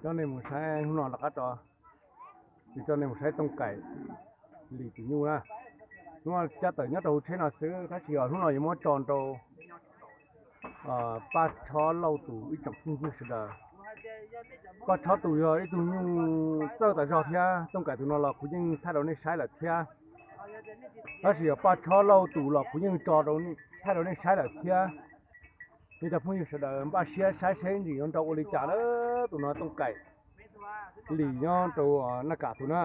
Coj nej mus saib hnub no rov qab tso, kuv coj nej mus saib Tooj Kaim Lis tus nyuj na. Hnub no cab tawm nyob rau hauv tsheb no xwb, tab sis hnub no yuav muab tso rau Paj Tshob Lauj tus ib tsoom phooj ywg sawv daws. Paj Tshob tus yog ib tug nyuj txawj tas zog thiab, Tooj Kaim tus no los kuv yeej thaij rau nej saib lawm thiab. Tab sis yog Paj Tshob Lauj tus los kuv yeej tso, thaij rau nej saib lawm thiab. Nej cov phooj ywg sawv daws npaj siab saib seb ntsis yuav nrau ua li cas na. Tus no Tooj Kaim Lis nyob rau Naj Kam tus na.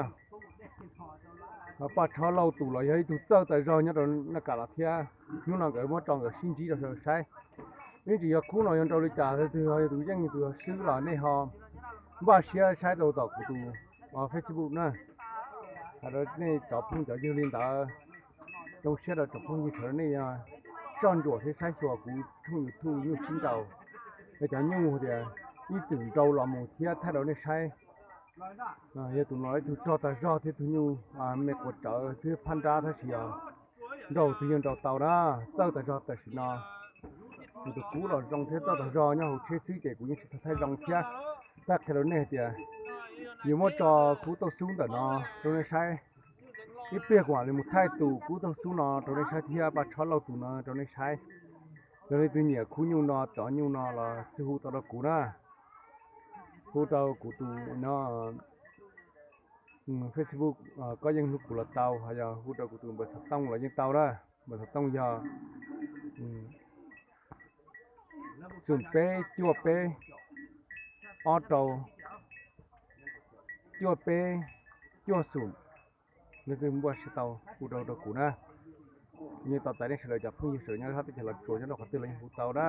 Paj Tshob Lauj tus los yog ib tug txawj tas zog nyob rau Naj Kam los thiab. Hnub no nkawd muab tso nkawd sib ntsib rau sawv daws saib. Ib ntsis yog khub no yuav nrau li cas, tus yog tus yeej tus yog swb los nej ho npaj siab saib rau tom kuv tus Facebook na. Hais rau nej cov phooj cov ywg li ntawd. Zoo siab rau tsoom phooj ywg sawv daws nej soj ntsuam thiab saib xyuas kuv tshooj YouTube Nyuj Sib Nraus. Yog cov nyuj tias ib txwm nrau los mus thiab thaij rau nej saib. Yog tus no ib tug rog tag zog thiab, tus nyuj me quav rawv thiab phab nrab tab sis yog nrau twb yeej nrau tau na, txawj tas zog tam sim no. Kuv tus kub los zoo thiab txawj tas zog, nyob hauv tsheb xwb ces kuv yeej tsis tau thaij zoo thiab. Thaij qhia rau nej hais tias yuav muab tso khub tauj xub ntawm no rau nej saib. Ib pliag kuv mam li mus thaij tus kub tauj xub no rau nej saib thiab Paj Tshob Lauj tus no rau nej saib. Yog leej twg nyiam khub nyuj no, cov nyuj no los xij hu tau rau kuv na. Hu rau kuv tus no Facebook, koj yeej hu kuv los tau, ho yog hu rau kuv tus npawb xov tooj los yeej tau na. Npawb xov tooj yog xoom peb cuaj peb ob rau cuaj peb cuaj xoom. Leej twg npaj siab tau hu rau rau kuv na. Yeej tos tais nej sawv daws cov phooj ywg sawv daws nyob sab teb chaws Los Tsuas nyob rau qhov twg los yeej hu tau na.